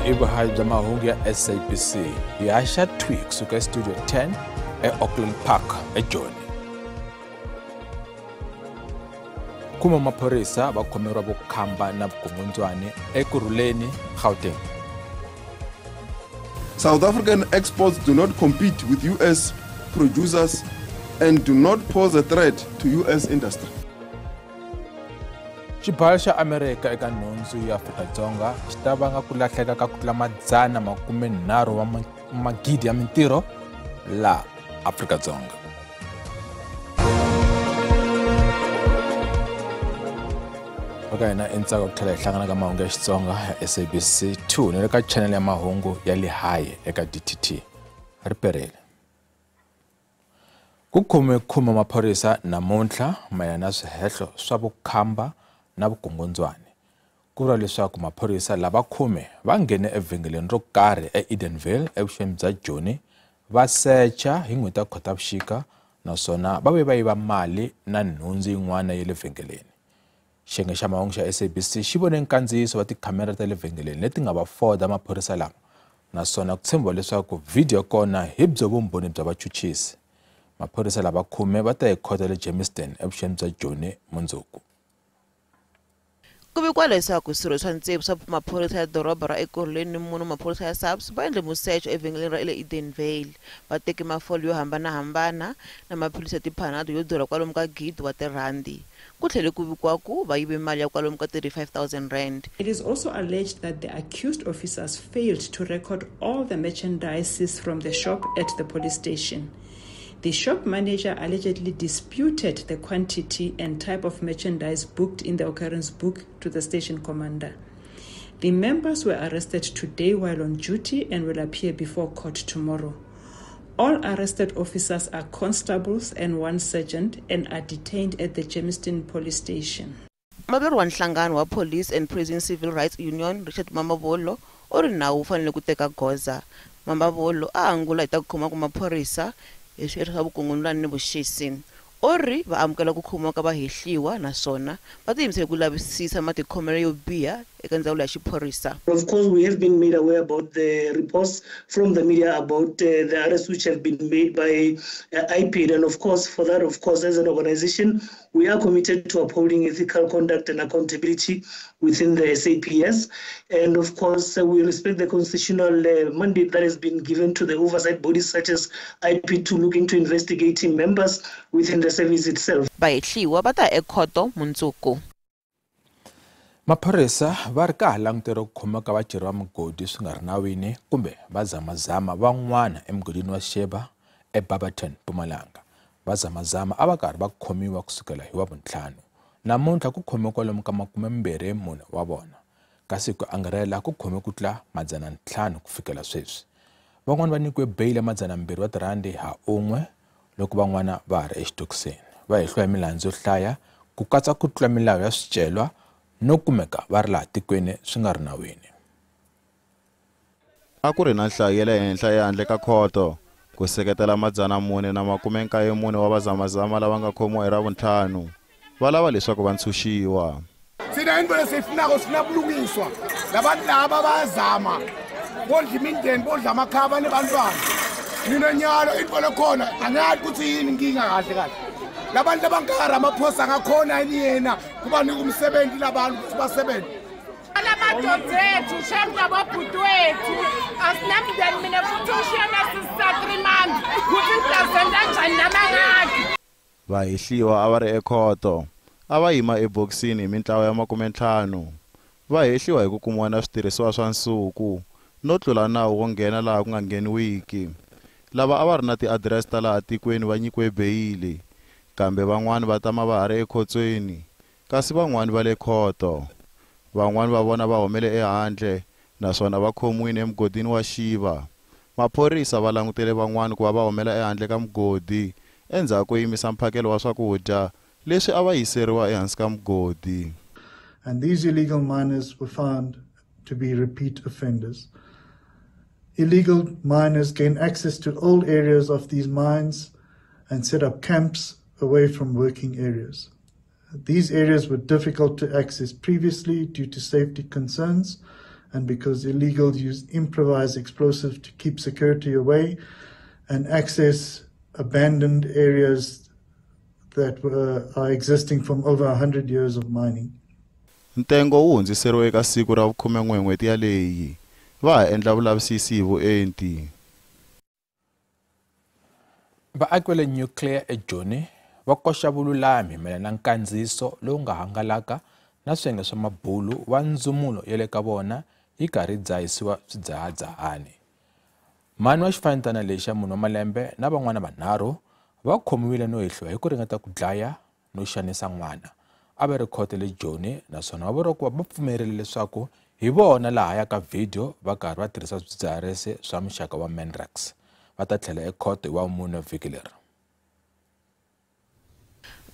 Lebyi i vuhayi bya mahungu ya SABC. Hi haxa thwi kusuka eStudio 10 eAuckland Park eJoni. Kuma maphorisa va khomeriwa vukhamba na vukungundzwani Ekurhuleni, Gauteng. South African exports do not compete with US producers and do not pose a threat to US industry. Xibalo xa Amerika eka nhundzu ya Afrika-Dzonga xi ta vanga ku lahleka ka ku tlula 130 wa magidi ya mintirho laha Afrika-Dzonga. Eka hina i ntsako ku tlhela hi hlangana ka mahungu ya Xitsonga ya SABC 2 na le ka channel ya mahungu ya Lehae eka DTT. Ri perile. Ku khome khuma maphorisa namuntlha mayelana na swihehlo swa vukhamba na vukungundzwani. Ku vuriwa leswaku maphorisa lava khume va nghene evhengeleni ro karhi eEdenvale evuxeni bya Joni va secha hi n'hweti ya Khotavuxika naswona va vuye va yiva mali na nhundzu yin'wana ya le vhengeleni. Xiyenge xa mahungu xa SABC xi vone nkandziyiso wa tikhamera ta le vhengeleni leti nga va foda maphorisa lama naswona ku tshembiwa leswaku vhidiyo ya kona hi byo vumbhoni bya vachuchisi. Maphorisa lava khume va ta ekhoto le Germiston evuxeni bya Joni mundzuku. Ku vikiwa leswaku swirho swa tsevu swa maphorisa ya doroba ra Ekurhuleni ni mune maphorisa ya SAPS va endle musecho evhengeleni ra le Edenvale. Va teke mafole yo hambanahambana na maphilisi ya tiphanado yo durha kwalomu ka 1 000 wa tirhandi. Ku tlhele ku vikiwa ku va yive mali ya kwalomu ka 35 000 rand. It is also alleged that the accused officers failed to record all the merchandise from the shop at the police station. The shop manager allegedly disputed the quantity and type of merchandise booked in the occurrence book to the station commander. The members were arrested today while on duty and will appear before court tomorrow. All arrested officers are constables and one sergeant and are detained at the Germiston police station. Maveri wa nhlangano wa Police and Prison Civil Rights Union Richard Mamabolo u ri nawu wu fanele ku teka goza. Mamabolo a angula hi ta ku khoma ka maphorisa hi swihehlo swa vukungundzwani ni vuxisi. U ri va amukela ku khomiwa ka vahehliwa naswona va tiyimisele ku lavisisa matikhomelo yo biha eka ndzawulo ya xiphorisa. Of course, we have been made aware about the reports from the media about the arrests which have been made by IPID. And of course, for that, of course, as an organization, we are committed to upholding ethical conduct and accountability within the SAPS. And of course, we respect the constitutional mandate that has been given to the oversight bodies such as IPID to look into investigating members within the service itself. Vahehliwa va ta ekhoto mundzuku. Maphorisa va ri ka ha langutele ku khoma ka vaceri va migodi swi nga ri nawini kumbe va zamazama van'wana emugodini wa Sheba eBarberton, Mpumalanga. Va zamazama a va karhi va khomiwa kusukela hi Wavuntlhanu. Namuntlha ku khomiwe kwalomu ka 24 wa vona, kasi ku angarhela ku khomiwe ku tlula 500 ku fikela sweswi. Van'wana va nyikiwe beyili ya 200 wa tirhandi ha un'we loko van'wana va ha ri exitokisini. Va hehliwa hi milandzu yo hlaya ku katsa ku tlula milawu ya swicelwa no kumeka va ri laha tikweni swi nga ri nawini. A ku ri na nhlayo ya le henhla ehandle ka khoto ku seketela 494 wa vazamazama lava nga khomiwa hi Ravuntlhanu va lava leswaku va ntshunxiwa. Thina into lesiyifunako sifuna bulungiswa. Labantu laba bayazama bondla imindeni bondla amakhaya banebantwana. Mina nyalo into lekhona angazi ukuthi yini inkinga kahle kahle. Labantu abankara amaphosa ngakhona yini yena kubanika umsebenzi labantu ukuthi basebenze. Alamadoda ethu shemba babhuti wethu asinamndeni mina futhi ushiyana sisa 3 months kuthi ngizazenda kanjani namangaki. Vahehliwa a va ri ekhoto a va yima ebokisini hi mintlawa ya 50. Va hehliwa hi ku kumiwa na switirhisiwa swa nsuku no tlula nawu wo nghena laha ku nga ngheniwiki. Lava a va ri na tiadirese ta laha tikweni va nyikiwe beyili, kambe van'wana va tama va ha ri ekhotsweni kasi van'wana va le khoto. Van'wana va vona va humele ehandle naswona va khomiwile emugodini wa Shiva. Maphorisa va langutele van'wana ku va va humela ehandle ka mugodi endzhaku ko yimisa mphakelo wa swakudya leswi a va yiseriwa ehansi ka mugodi. And these illegal miners were found to be repeat offenders. Illegal miners gain access to old areas of these mines and set up camps away from working areas. These areas were difficult to access previously due to safety concerns, and because illegals use improvised explosives to keep security away and access abandoned areas that are existing from over 100 years of mining. Ntengo wu hundziseriwe eka siku ra vu-11 n'hweti yaleyi. Va ha endla vulavisisi hi vuenti. Vaaki va le Nuclear eJoni va koxa vululami mayelana na nkandziyiso lowu nga hangalaka na swiyenge swa mabulu wa ndzumulo ya le ka vona yi karhi dzahisiwa swidzahadzahani. Mhani wa xifanetana lexi xa munhu wa malembe na van'wana vanharhu va khomiwile no hehliwa hi ku ringeta ku dlaya no xanisa n'wana. A va ri khoto le Joni naswona va vuriwa ku va pfumerile leswaku hi vona laha ya ka video va karhi va tirhisa swidzidziharisi swa muxaka wa Mandrax. Va ta tlhela ekhoto hi wavumune vhiki leri.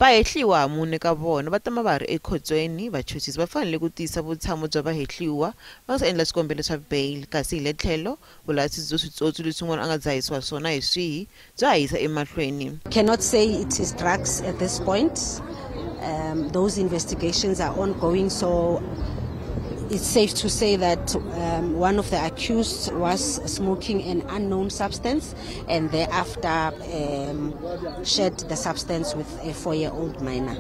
Vahehliwa mune ka vona va tama va ri ekhotsweni. Vachuchisi va fanele ku tiyisa vutshamo bya vahehliwa va nga se endla swikombelo swa bail, kasi hi le tlhelo vulavisisi byo switsotsi leswi n'wana a nga dzahisiwa swona hi swihi bya ha yisa emahlweni. Cannot say it is drugs at this point. Those investigations are ongoing, so it's safe to say that one of the accused was smoking an unknown substance and thereafter shared the substance with a 4-year-old minor.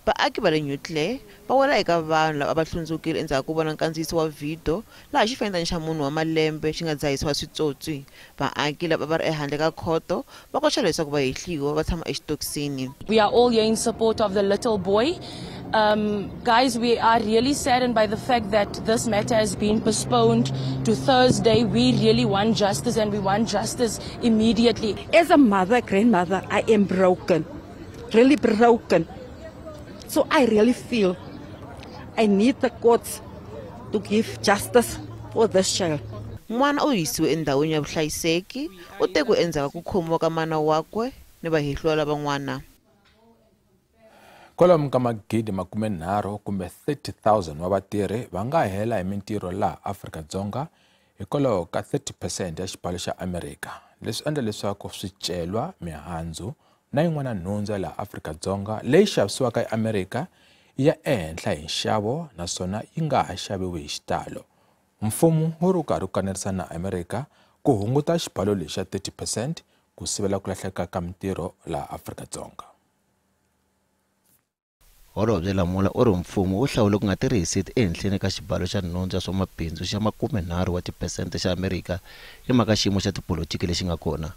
Vaaki va le Newclare va wela eka vanhu lava va hlundzukile endzhaku ko vona nkandziyiso wa vhidiyo laha xifanyetana xa munhu wa malembe xi nga dzahisiwa switsotsi. Vaaki lava va ri ehandle ka khoto va koxa leswaku vahehliwa va tshama exitokisini. We are all here in support of the little boy. Guys, we are really saddened by the fact that this matter has been postponed to Thursday. We really want justice, and we want justice immediately. As a mother, grandmother, I am broken, really broken. So I really feel I need the courts to give justice for this child. N'wana u yisiwe endhawini ya vuhlayiseki, u tekiwe endzhaku ku khomiwa ka mana wakwe ni vahehliwa lavan'wana. Kwalomu ka magidi 30 kumbe 30,000 wa vatirhi va nga hela hi mintirho laha Afrika-Dzonga hikwalaho ka 30% ya xibalo xa Amerika. Leswi endla leswaku swicelwa, mihandzu na yin'wana nhundzu ya laha Afrika-Dzonga leyi xavisiwaka eAmerika yi ya ehenhla hi nxavo naswona yi nga ha xaviwi hi xitalo. Mfumo wu ri karhi wu kanerisana na Amerika ku hunguta xibalo lexi xa 30% ku sivela ku lahleka ka mintirho laha Afrika-Dzonga. Holobye Lamola u ri mfumo wu hlawule ku nga tirhisi ehenhleni ka xibalo xa nhundzu ya swa mabindzu xa 30 wa tiphesente xa Amerika hi mhaka xiyimo xa tipolotiki lexi nga kona.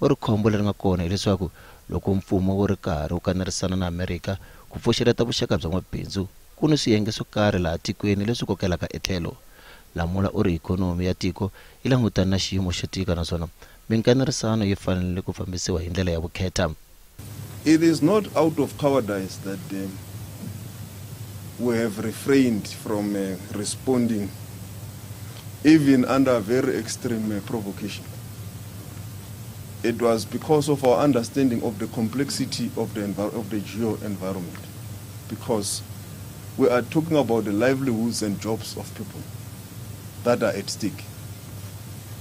U ri khombo leri nga kona hileswaku loko mfumo wu ri karhi wu kanerisana na Amerika ku pfuxeleta vuxaka bya mabindzu, ku ni swiyenge swo karhi laha tikweni leswi kokelaka etlhelo. Lamola u ri ikhonomi ya tiko yi langutana na xiyimo xo tika naswona minkanerisano yi fanele ku fambisiwa hi ndlela ya vukheta. It is not out of cowardice that we have refrained from responding even under very extreme provocation. It was because of our understanding of the complexity of the geo-environment, because we are talking about the livelihoods and jobs of people that are at stake.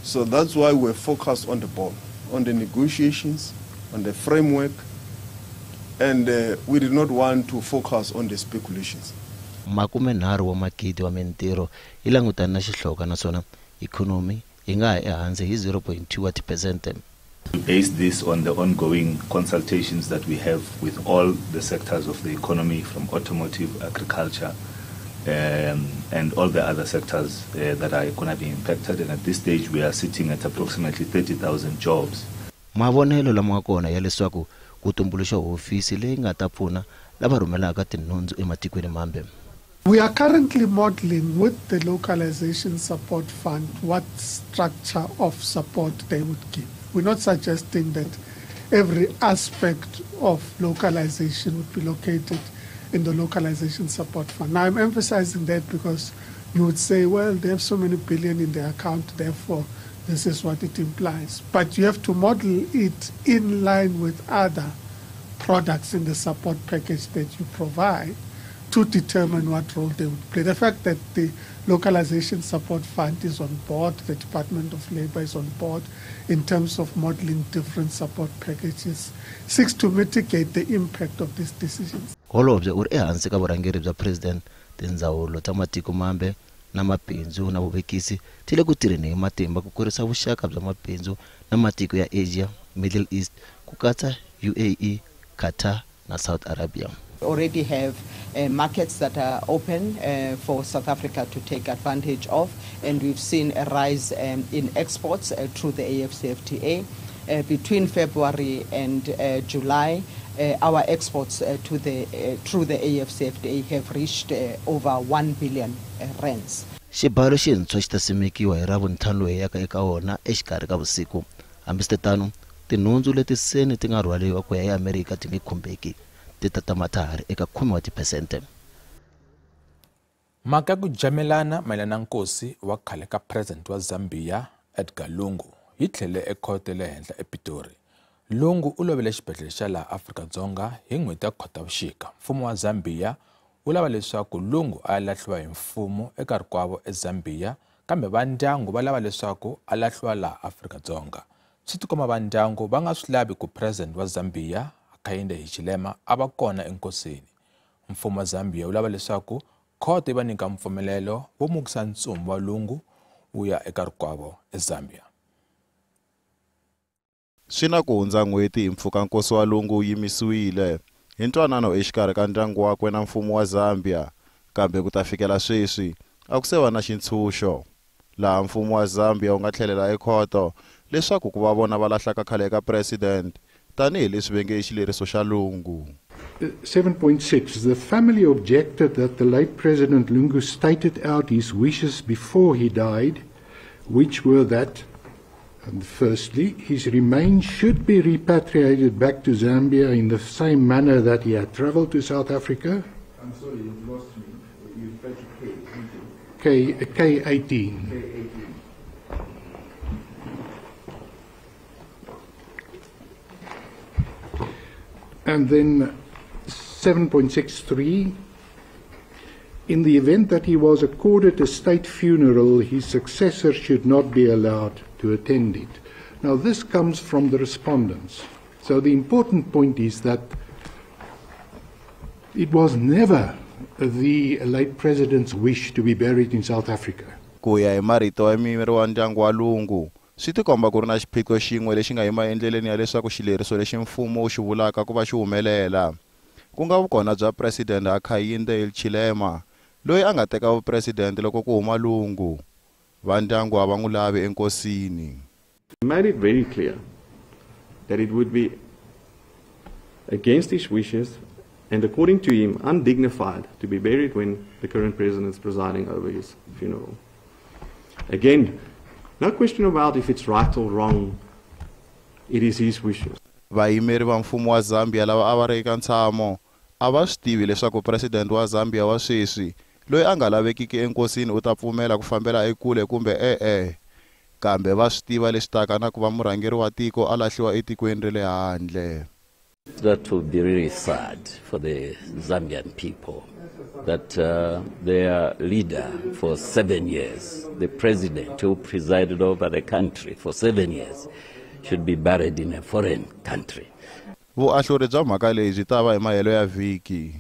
So that's why we're focused on the ball, on the negotiations, on the framework, and we did not want to focus on the speculations. 30 wa magidi wa mintirho yi langutana na xihloka naswona ikhonomi yi nga ha ehansi hi 0.2 wa tiphesente. We base this on the ongoing consultations that we have with all the sectors of the economy, from automotive, agriculture, and all the other sectors that are going to be impacted. And at this stage, we are sitting at approximately 30,000 jobs. Mavonelo lama kona ya leswaku ku tumbuluxa hofisi leyi nga ta pfuna lava rhumelaka tinhundzu ematikweni mambe. We are currently modeling with the Localization Support Fund what structure of support they would give. We're not suggesting that every aspect of localization would be located in the Localization Support Fund. Now, I'm emphasizing that because you would say, well, they have so many billion in their account, therefore this is what it implies. But you have to model it in line with other products in the support package that you provide to determine what role they would play. The fact that the Localization Support Fund is on board, the Department of Labor is on board in terms of modeling different support packages, seeks to mitigate the impact of these decisions. Holobye u ri ehansi ka vurhangeri bya President, tindzawulo ta matiko mambe na mabindzu na vuvekisi ti le ku tirheni hi matimba ku kurisa vuxaka bya mabindzu na matiko ya Asia, Middle East ku katsa UAE, Qatar na South Arabia. Already have markets that are open for South Africa to take advantage of, and we've seen a rise in exports through the AfCFTA. Between February and July, our exports through the AfCFTA have reached over 1 billion rands. Xibalo xintshwa xi ta simekiwa hi Ravuntlhanu lowu hi yaka eka wona exikarhi ka vusiku. Hambiswiritano, tinhundzu leti seni ti nga rhwaliwa ku ya eAmerika ti nge khumbeki, ti ta tama ta ha ri eka 10 wa tiphesente. Mhaka ya ku jamelana mayelana na nkosi wa khale ka president wa Zambia Edgar Lungu yi tlhele ekhoto ya le henhla ePitori. Lungu u lovele xibedhlele xa laha Afrika-Dzonga hi n'hweti ya Khotavuxika. Mfumo wa Zambia wu lava leswaku Lungu a lahliwa hi mfumo eka rikwavo eZambia, kambe va ndyangu va lava leswaku a lahliwa laha Afrika-Dzonga. Swi tikomba va ndyangu va nga swi lavi ku president wa Zambia Hakainde Hichilema a va kona enkosini. Mfumo wa Zambia wu lava leswaku khoto yi va nyika mpfumelelo wo mukisa ntsumbu wa Lungu wu ya eka rikwavo eZambia. Swi na ku hundza n'hweti hi mpfhuka nkosi wa Lungu wu yimisiwile hi ntwanano exikarhi ka ndyangu wakwe na mfumo wa Zambia, kambe ku ta fikela sweswi a ku se va na xintshunxo. Laha mfumo wa Zambia wu nga tlhelela ekhoto leswaku ku va vona va lahlaka khale ka president tanihileswi va nge i xileriso xa Lungu. 7.6 The family objected that the late President Lungu stated out his wishes before he died, which were that, and firstly, his remains should be repatriated back to Zambia in the same manner that he had traveled to South Africa. I'm sorry, you've lost me. You referred to K, didn't you? K18. K18. And then 7.63, in the event that he was accorded a state funeral, his successor should not be allowed to attend it. Now this comes from the respondents. So the important point is that it was never the late president's wish to be buried in South Africa. Ku ya hi marito ya muyimeri wa ndyangu wa Lungu, swi tikomba ku ri na xiphiqo xin'we lexi nga yima endleleni ya leswaku xileriso lexi mfumo wu xi vulaka ku va xi humelela, ku nga vukona bya president Hakainde Hichilema loyi a nga teka vupresidente loko ku huma Lungu. Va ndyangu a va n'wi lavi enkosini. He made it very clear that it would be against his wishes and, according to him, undignified to be buried when the current president is presiding over his funeral. Again, no question about if it's right or wrong, it is his wishes. Vayimeri va mfumo wa Zambia lava a va ri eka ntshamo a va swi tivi leswaku president wa Zambia wa sweswi loyi a nga lavekiki enkosini u ta pfumela ku fambela ekule kumbe e-e, kambe va swi tiva leswi taka na ku va murhangeri wa tiko a lahliwa etikweni ra le handle. That would be really sad for the Zambian people, that their leader for 7 years, the president who presided over the country for 7 years, should be buried in a foreign country. Vuahluri bya mhaka leyi byi ta va hi mahelo ya vhiki.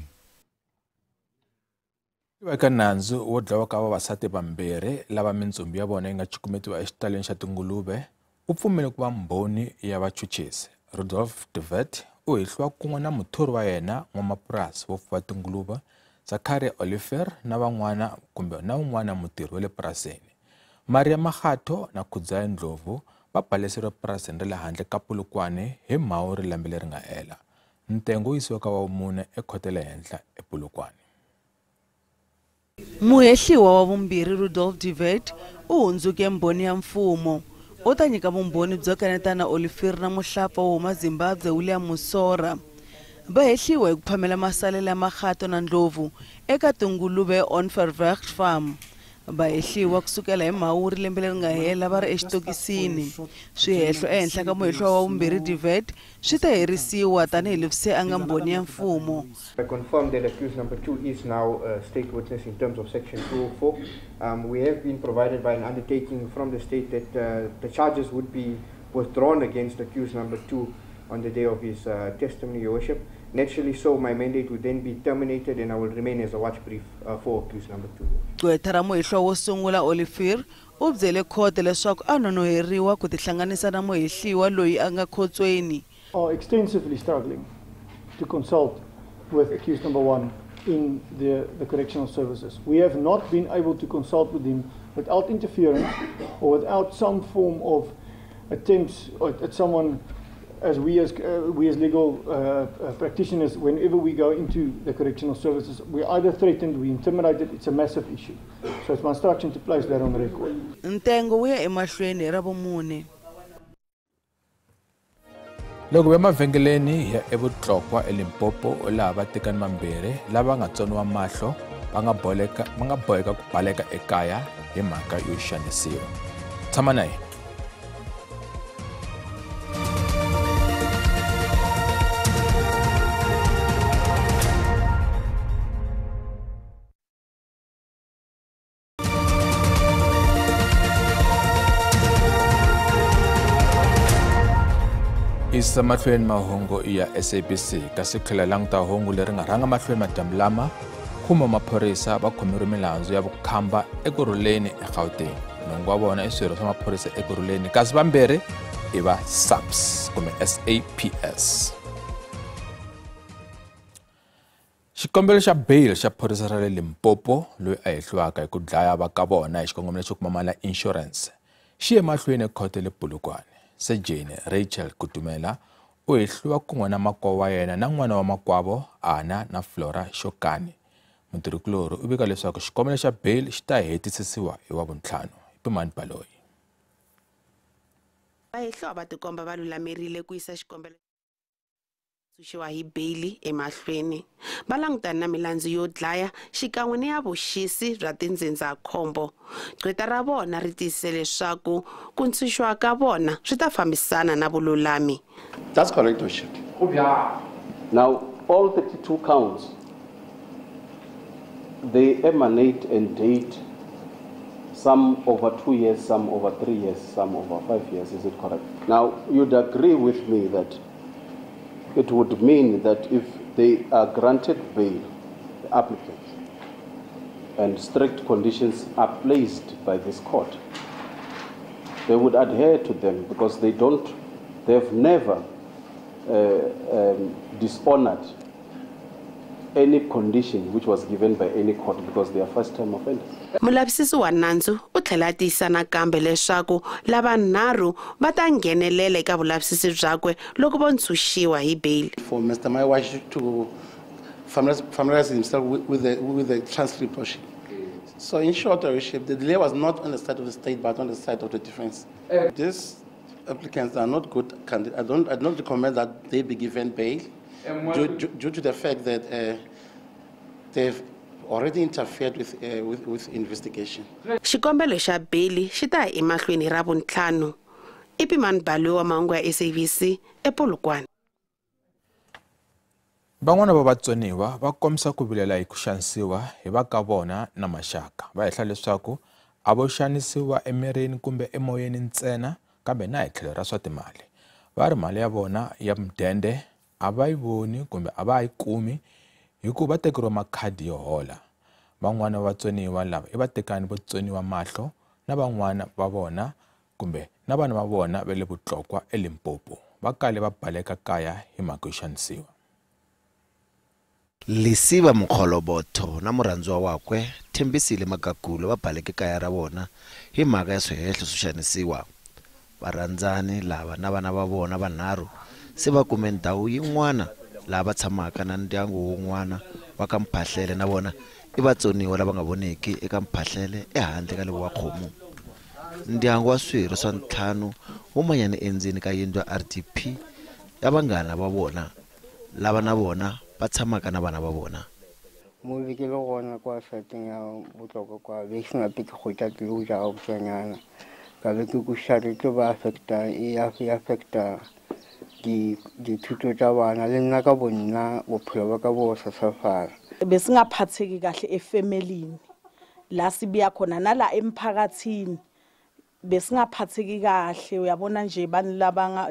Eka nandzu wo dlawa ka vavasati vambirhi lava mintsumbu ya vona yi nga cukumetiwa exitaleni xa tinguluve, u pfumele ku va mbhoni ya vachuchisi. Rudolf de Wet u hehliwa kun'we na muthori wa yena n'wamapurasi wo fuwa tinguluve Zachary Oliver na van'wana kumbe na un'wana mutirhi wa le purasini. Maria Makgatho na Khudzai Ndlovu va baleseriwe purasini ra le handle ka Polokwane hi Mhawuri lembe leri nga hela. Ntengo wu yisiwe ka wa vumune ekhoto ya le henhla ePolokwane. Muhehliwa wa vumbirhi Rudolf de Wet u hundzuke mbhoni ya mfumo. U ta nyika vumbhoni byo kanetana na Oliver na muhlapfa wo huma Zimbabwe William Musora. Va hehliwa hi ku phamela masalela ya Makgatho na Ndlovu eka tinguluve Onverwacht Farm. Va hehliwa kusukela hi Mhawuri lembe leri nga hela va ri exitokisini. Swihehlo ehenhla ka muhehliwa wa vumbirhi de Wet swi ta herisiwa tanihileswi se a nga mbhoni ya mfumo. I confirm that accused number 2 is now a state witness in terms of section 204. We have been provided by an undertaking from the state that the charges would be withdrawn against accused number 2 on the day of his testimony, Your Worship. Naturally so, my mandate would then be terminated and I will remain as a watch brief for accused number 2. Gqwetha ra muhehliwa wo sungula Olivier u byele khoto leswaku a nonoheriwa ku tihlanganisa na muhehliwa loyi a nga khotsweni. Are extensively struggling to consult with accused number 1 in the correctional services. We have not been able to consult with him without interference or without some form of attempts at someone, as we as legal practitioners, whenever we go into the correctional services, we're either threatened, we're intimidated. It's a massive issue. So it's my instruction to place that on record. Ntengo wu ya emahlweni hi Ravumune. Loko va mavhengeleni ya eVutlokwa eLimpopo laha vatekani vambirhi lava nga tsoniwa mahlo va nga boheka ku baleka ekaya hi mhaka yo xanisiwa. Tshama na hina. Isa mahlweni mahungu ya SABC kasi tlhela languta hungu leri nga rhanga mahlweni madyambu lama khuma maphorisa va khomeriwe milandzu ya vukhamba Ekurhuleni eGauteng. Nhungu wa vona i swirho swa maphorisa Ekurhuleni kasi vambirhi i va SAPS kumbe SAPS. Xikombelo xa bail xa phorisa ra le Limpopo loyi a hehliwaka hi ku dlaya va ka vona hi xikongomelo xo kuma mali ya insurance xi ye mahlweni ekhoto le Polokwane. Sejeni Rachel Kutumela u hehliwa kun'we na makwavo wa yena na n'wana wa makwavo Ana na Flora Shokani. Mutirhikulorhi u vika leswaku xikombelo xa bail xi ta hetisisiwa hi Wavuntlhanu. Pimani Baloyi. Vahehliwa va tikomba va lulamerile ku yisa xikombelo ntshunxiwa hi beyili emahlweni. Va langutana na milandzu yo dlaya xikan'we ni ya vuxisi bya tindzindzakhombo. Gqweta ra vona ri tiyisise leswaku ku ntshunxiwa ka vona swi ta fambisana na vululami. That's correct, Worship. Now, all 32 counts, they emanate and date some over 2 years, some over 3 years, some over 5 years. Is it correct? Now, you'd agree with me that it would mean that if they are granted bail, the applicants, and strict conditions are placed by this court, they would adhere to them because they have never dishonored any condition which was given by any court because they are first-time offenders. Mulavisisi wa nandzu u tlhela a tiyisa nakambe leswaku lavanharhu va ta nghenelela eka vulavisisi byakwe loko vo ntshunxiwa hi bail. For Mr. Maiwashi to familiarize himself with the transcript. So in short, the delay was not on the side of the state but on the side of the defense. These applicants are not good candidates. I don't recommend that they be given bail. Due to the fact that they've already interfered with investigation. Xikombelo xa beyili xi ta ya emahlweni hi Ravuntlhanu. I Pimani Baloyi wa mahungu ya SABC ePolokwane. Van'wana va vatsoniwa va kombisa ku vilela hi ku xanisiwa hi va ka vona na maxaka. Va hehla leswaku a vo xanisiwa emirini kumbe emoyeni ntsena kambe na hi tlhelo ra swa timali. Va ri mali ya vona ya mudende a va yi voni kumbe a va yi kumi hikuva va tekeriwa makhadi yo hola. Van'wana va vatsoniwa lava i vatekani vo tsoniwa mahlo na van'wana va vona kumbe na vana va vona va le Vutlokwa eLimpopo. Va kale va baleka kaya hi mhaka yo xanisiwa. Lisiva Mukholobotho na murhandziwa wakwe Thembisile Magagula va baleke kaya ra vona hi mhaka ya swihehlo swo xanisiwa. Varhandzani lava na vana va vona vanharhu se va kume ndhawu yin'wana laha va tshamaka na ndyangu wun'wana wa ka Mphahlele na vona i vatsoniwa lava nga voneki eka Mphahlele ehandle ka Lebowakgomo. Ndyangu wa swirho swa ntlhanu wu manyane endzeni ka yindlu ya RDP ya vanghana va vona lava na vona va tshamaka na vana va vona. Mo be ke le gona kwa feteng ya Botlokwa kwa be ke sena ke go tla ke go ja botsanyana ka be ke kuša re tlo ba affecta e affecta dithuto tsa bana le nna ka bonna bophelo ba ka bo sa safara. Besingaphatheki kahle efemelini la sibuya khona nala emphakathini Besingaphatheki kahle uyabona nje bani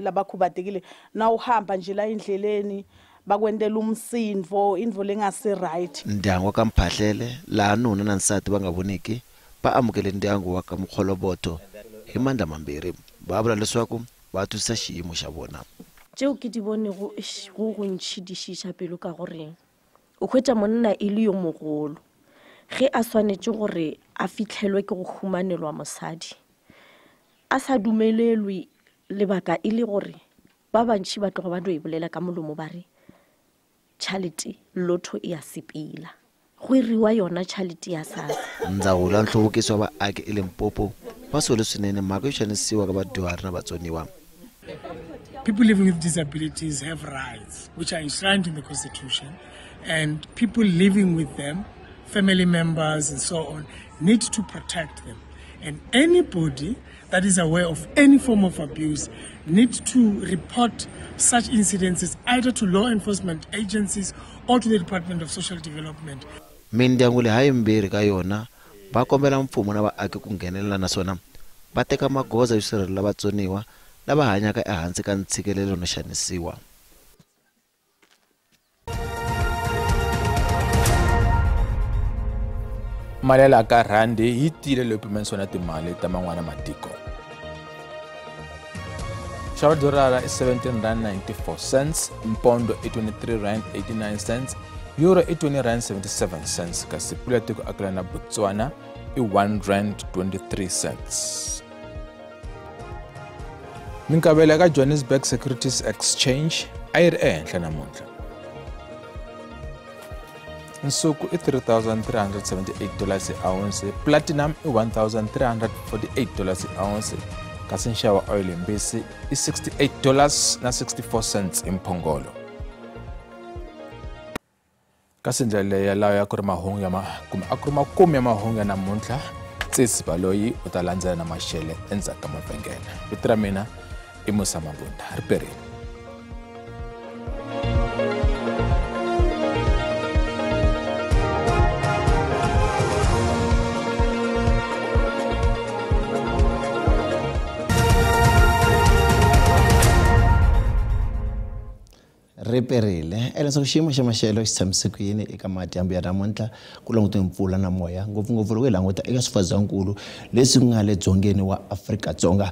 labakhubatekile na uhamba nje la endleleni bakwentela umsindvo indvo lengasi right. Ndyangu wa ka Mphahlele laha nuna na nsati va nga voniki va amukele ndyangu wa ka Mokholoboto hi mandla mambirhi va vula leswaku va twisisa xiyimo xa vona. Tšeo ke di bonego go go ntšhidišiša pelo ka goreng o hwetša monna e le yo mogolo ge a swanetše gore a fitlhelwe ke go humanelwa mosadi a sa dumelelwe lebaka e le gore ba bantši ba tloga ba dio e bolela ka molomo ba re tšhalete lotho e a sepela go iriwa yona tšhalete ya SASSA. Ndzawulo ya Nhluvukiso wa Vaaki eLimpopo va sole swinene mhaka yo xanisiwa ka vadyuhari na vatsoniwa. People living with disabilities have rights which are enshrined in the Constitution, and people living with them, family members and so on, need to protect them. And anybody that is aware of any form of abuse need to report such incidences either to law enforcement agencies or to the Department of Social Development. Mindyangu leyi hayimbirhi ka yona va kombela mfumo na vaaki ku nghenelela naswona va teka magoza yo sirhelela vatsoniwa lava hanyaka ehansi ka ntshikelelo no xanisiwa. Mali ya laha ka rhandi yi tiyile leyi pimanisiwa na timali ta man'wana matiko. Nxavo wa dolara i R17.94, mpondo i R23.89, euro i R20.77, kasi pula tiko akelana na Botswana i R1.23. Minkavelo ka Johannesburg Securities Exchange a yi ri ehenhla namuntlha. Nsuku i $3,378 hi ounce, platinum i $1,348 hi ounce, kasi nxavo wa oil yimbisi i $68.64 hi mphongolo. Kasi ndlela leyi yalayo ya ku ri mahungu ya kumbe a ku ri makume ya mahungu ya namuntlha. Tsitsi Baloyi u ta landzela na Maxele endzhaku ka mavhengele. Vito ra mina i Musa Mabunda. Ri perile. Riperile eleswaku xiyimo xa maxelo xi tshamise ku yini eka madyambu ya namuntlha ku langutiwe mpfula na moya ngopfungopfu loko hi languta eka swifundzankulu leswi nga le dzongeni wa Afrika-Dzonga.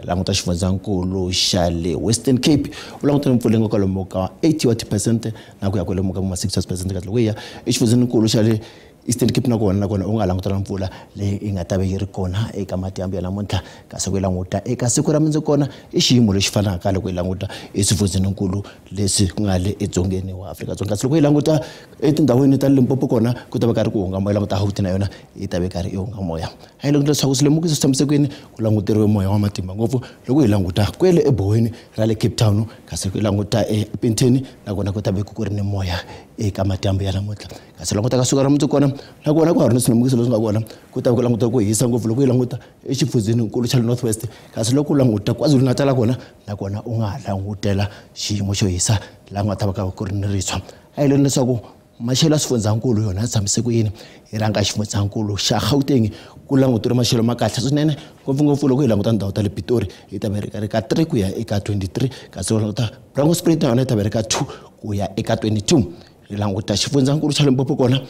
Languta xifundzankulu xa le Western Cape u langutele mpfula yi nga kwalomu ka 80% na ku ya kwalomu ka ma 60% kasi loko hi ya exifundzeninkulu xa le Eastern Cape na kona u nga langutela mpfula leyi yi nga ta va yi ri kona eka madyambu ya namuntlha. Kasi ku yi languta eka siku ra mundzuku kona i xiyimo lexi fanaka loko yi languta eswifundzeninkulu leswi ku nga le edzongeni wa Afrika-Dzonga. Kasi loko yi languta etindhawini ta Limpopo kona ku ta va karhi ku hunga moya, languta Gauteng na yona yi ta va karhi yi hunga moya. A yi languta leswaku swilemukiso swi tshamise kwini ku languteriwe moya wa matimba ngopfu loko hi languta kwele eboweni ra le Cape Town, kasi ku languta ePenteni nakona ku ta va ku ri ni moya eka madyambu ya namuntlha. Kasi languta ka siku ra mundzuku kona nakona ku ha ri ni swilemukiso leswi nga kona ku ta va ku languta ku hisa ngopfu loko yi languta exifundzeninkulu xa le North West, kasi loko u languta KwaZulu-Natal kona nakona u nga ha langutela xiyimo xo hisa laha ku nga ta va ku ri ni ritshwa. A hi leni leswaku maxelo ya swifundzankulu yona ya tshamise ku yini. Hi rhanga xifundzankulu xa Gauteng ku languteriwe maxelo ma kahle swinene ngopfungopfu loko hi languta ndhawu ta le Pitori yi ta va yi ri ka 3 ku ya eka 23, kasi loko languta Bronkhorstspruit na yona yi ta va yi ri ka 2 ku ya eka 22. Hi languta xifundzankulu xa Limpopo kona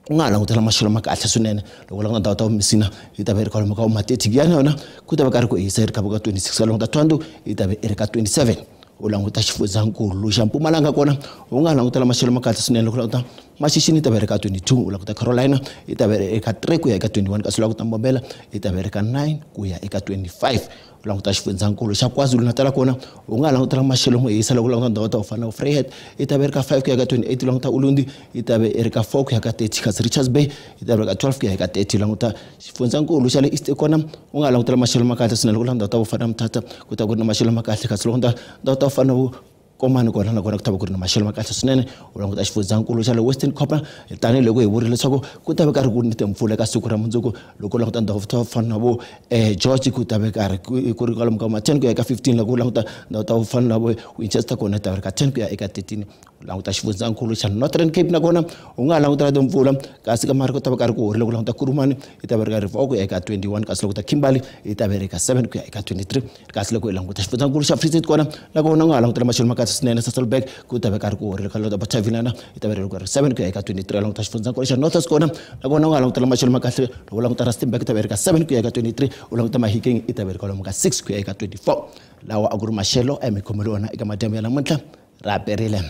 u nga ha langutela maxelo ma kahle swinene loko u languta ndhawu ta Messina yi ta va yi ri kwalomu ka ma 30 ya yona ku ta va karhi ku hisa yi ri ka 26, ka languta Thohoyandou yi ta va yi ri ka 27. U languta xifundzankulu xa Mpumalanga kona u nga ha langutela maxelo ma kahle swinene loko u languta Mashishini yi ta va yi ri ka 22, u languta Carolina yi ta va yi ri eka 3 ku ya eka 21, kasi u languta Mbombela yi ta va yi ri ka 9 ku ya eka 25. U languta xifundzankulu xa KwaZulu-Natal kona u nga ha langutela maxelo mo hisa loko u languta ndhawu ta ku fana na Vryheid yi ta va yi ri ka 5 ku ya ka 28, u languta Ulundi yi ta va yi ri ka 4 ku ya ka 30, kasi Richards Bay yi ta va yi ri ka 12 ku ya eka 30. U languta xifundzankulu xa le East kona u nga ha langutela maxelo ma kahle swinene loko u languta ndhawu ta ku fana na Mthatha ku ta ku ri na maxelo ma kahle, kasi loko ndhawu ta ku fana na Komani kona na kona ku ta va ku ri na maxelo ma kahle swinene. U languta xifundzankulu xa le Western Cape, tanihiloko hi vurile leswaku ku ta va karhi ku ri ni timpfula eka siku ra mundzuku. Loko u languta ndhawu to fana na vo George, ku ta va karhi ku ri kwalomu ka ma 10 ku ya eka 15. Loko u languta ndhawu ta fana na vo Winchester, kona ta va ri ka 10 ku ya eka 13. U languta xifundzankulu xa Northern Cape, nakona u nga ha langutela timpfula, kasi ka mari ku ta va karhi ku horile. Ku languta Kurumani, yi ta va ri ka ri 4 ku ya eka 21, kasi loko ta Kimberley yi ta va ri ka 7 ku ya eka 23. Kasi loko hi languta xifundzankulu xa Free State kona, nakona u nga ha langutela maxelo ma kahle swinene. Sasolburg ku ta va karhi ku horile, ka languta Batavilana yi ta va ri ka ri 7 ku ya eka 23. Languta xifundzankulu xa North West kona, nakona u nga ha langutela maxelo ma kahle. Loko u languta Rustenburg yi ta va ri ka 7 ku ya eka 23. U languta Mahikeng, yi ta va ri kwalomu ka 6 ku ya eka 24. Lawa a ku ri maxelo a mi khomele wona eka madyambu ya namuntlha. Ra perile.